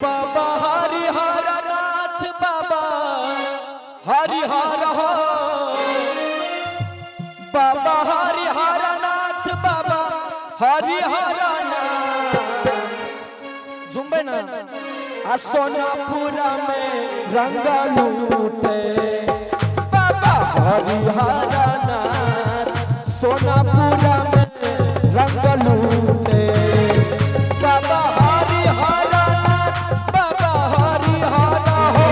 बाबा हरिहर नाथ बाबा हरिहर हो, बाबा हरिहर नाथ बाबा हरिहर नाथ। झुमबे ना आ सोनापुरा में रंग लूटे बाबा हरिहर नाथ, सोनापुरा में रंग लूटे बाबा हरिहर नाथ, बाबा हरिहर हो,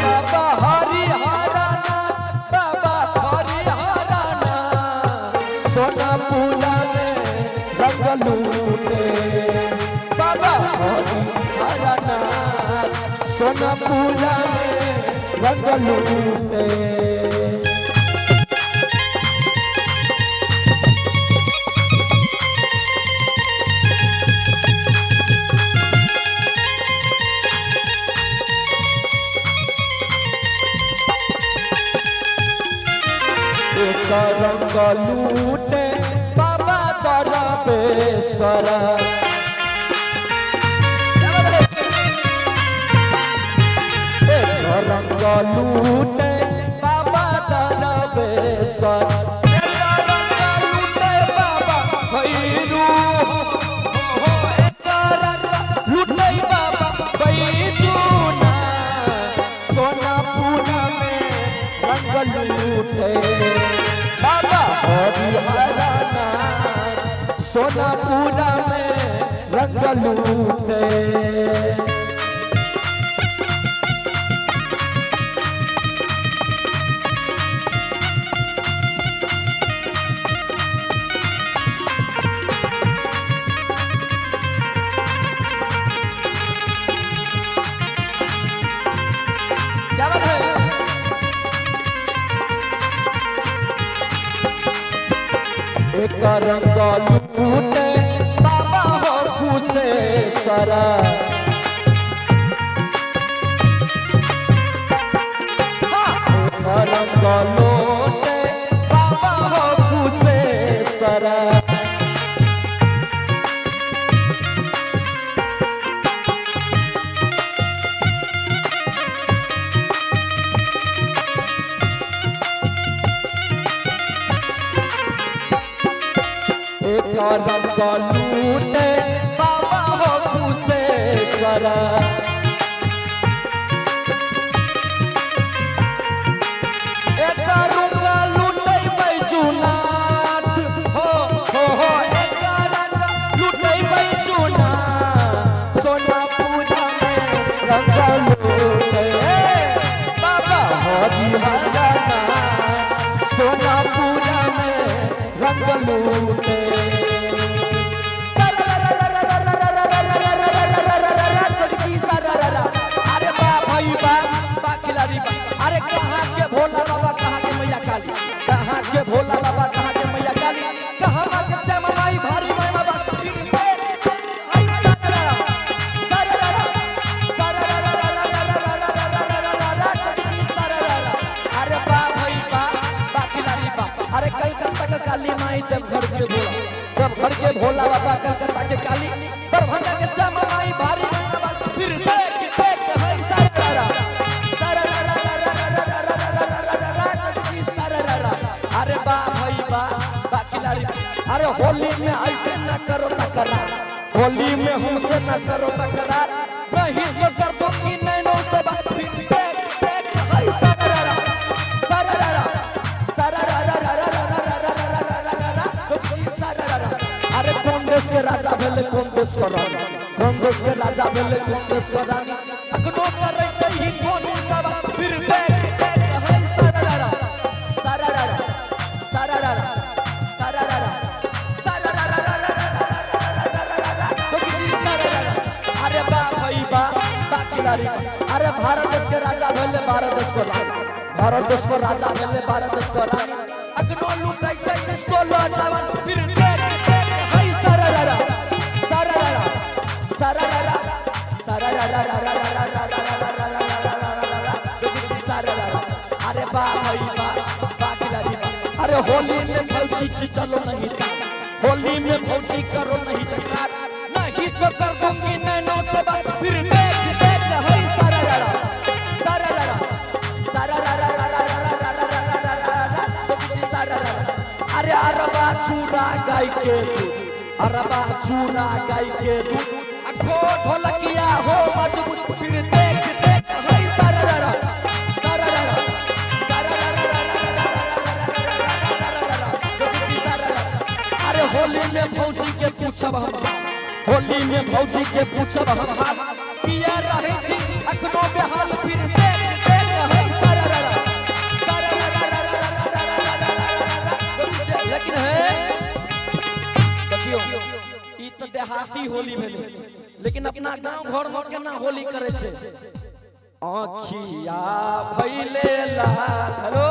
बाबा हरिहर नाथ, बाबा हरिहर नाथ, सोनापुरा में रंग लूटे बाबा हरिहर नाथ, सोनापुरा में रंग लूटे। एक रंग लूटे बाबा दरबेश्वर, एक रंग लूटे बाबा दरबेश्वर, एक रंग लूटे बाबा भैरू हो, एक रंग लूटे बाबा बैजूना, सोनापुरा में रंग लूटे बाबा हरिहर नाथ, सोनापुरा में रंग लूटे। क्या बात है? एक रंग लूटे बाबा हो कुशेश्वर, एक रंग लूटे बाबा हो कुशेश्वर, एक रंग लूटे बाबा हो कुशेश्वर, एक रंग लूटे बैजूनाथ हो हो, एक रंग लूटे बैजूनाथ, सोनापुरा में रंग लूटे बाबा हरिहर नाथ, सोनापुरा में रंग लूटे। अरे बा भाई बा बा खिलाड़ी बा, अरे कहाँ के भोला बाबा कहाँ के मैया काली, कहाँ के भोला बाबा कहाँ के मैया काली, कहाँ के श्यामा माई भारी महिमा बा। अरे बा भाई बा बा खिलाड़ी बा, अरे कलकत्ता के काली माई देवघर के भोला, देवघर के भोला बाबा कलकत्ता के काली, दरभंगा के श्यामा माई भारी महिमा बा। फिर देख देख है सारा सारा। अरे बा भाई बा बा खिलाड़ी, अरे होली में ऐसे न करो तकरार, होली में हमसे न करो तकरार, नहीं तो कर दूंगी नैनों से बात। फिर देख देख है सारा सारा सारा। अरे कौन देश के राजा भेले कौन देश के रानी, कौन देश के राजा भेले कौन देश के रानी, अखनो करै छै ही कोन सब। फिर देख देख है सारा सारा सारा सारा सारा। अरे बा भाई बा बा खिलाड़ी, अरे भारत देश के राजा भेले भारत देश के रानी, भारत देश के राजा भेले भारत देश के रानी, अखनो लूटै छै 16 जवान। फिर देख देख है सारा सारा सारा सारा। अरे बा भाई बा बा खिलाड़ी बा, अरे होली में भौजी चलो नहीं, होली में भौजी करो नहीं तकरार, नहीं तो कर दूंगी नैनों से बात। फिर देख देख अरबा चूड़ा गाय के दूध, अरबा चूड़ा गाय के दूध, अखो ढोलकिया हो मजबूत। फिर देख देख है सररा सररा सररा। अरे होली में भौजी के पूछब हम, होली में भौजी के पूछब हम हाल, किया रहे छी अखनो बेहाल। फिर देख देख है सररा सररा। लेकिन है देखियो ई त देहाती होली भेलै, लेकिन अपना गांव घर में केना होली करे छै। आँखिया भैले लाल, हेलो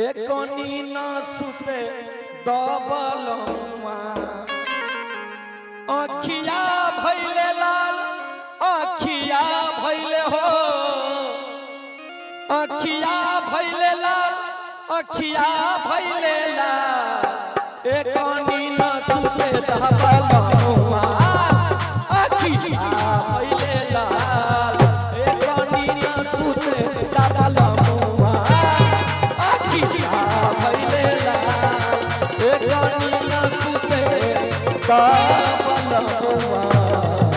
एकनी ना सुते दबलौआ, आँखिया भैले लाल, आँखिया भैले हो, आँखिया भैले लाल, आँखिया भैले लाल, एकनी ना सुते दबलौआ, आँखिया भैले लाल, एकनी ना सुते दबलौआ, आँखिया भैले लाल, एकनी ना सुते दबलौआ।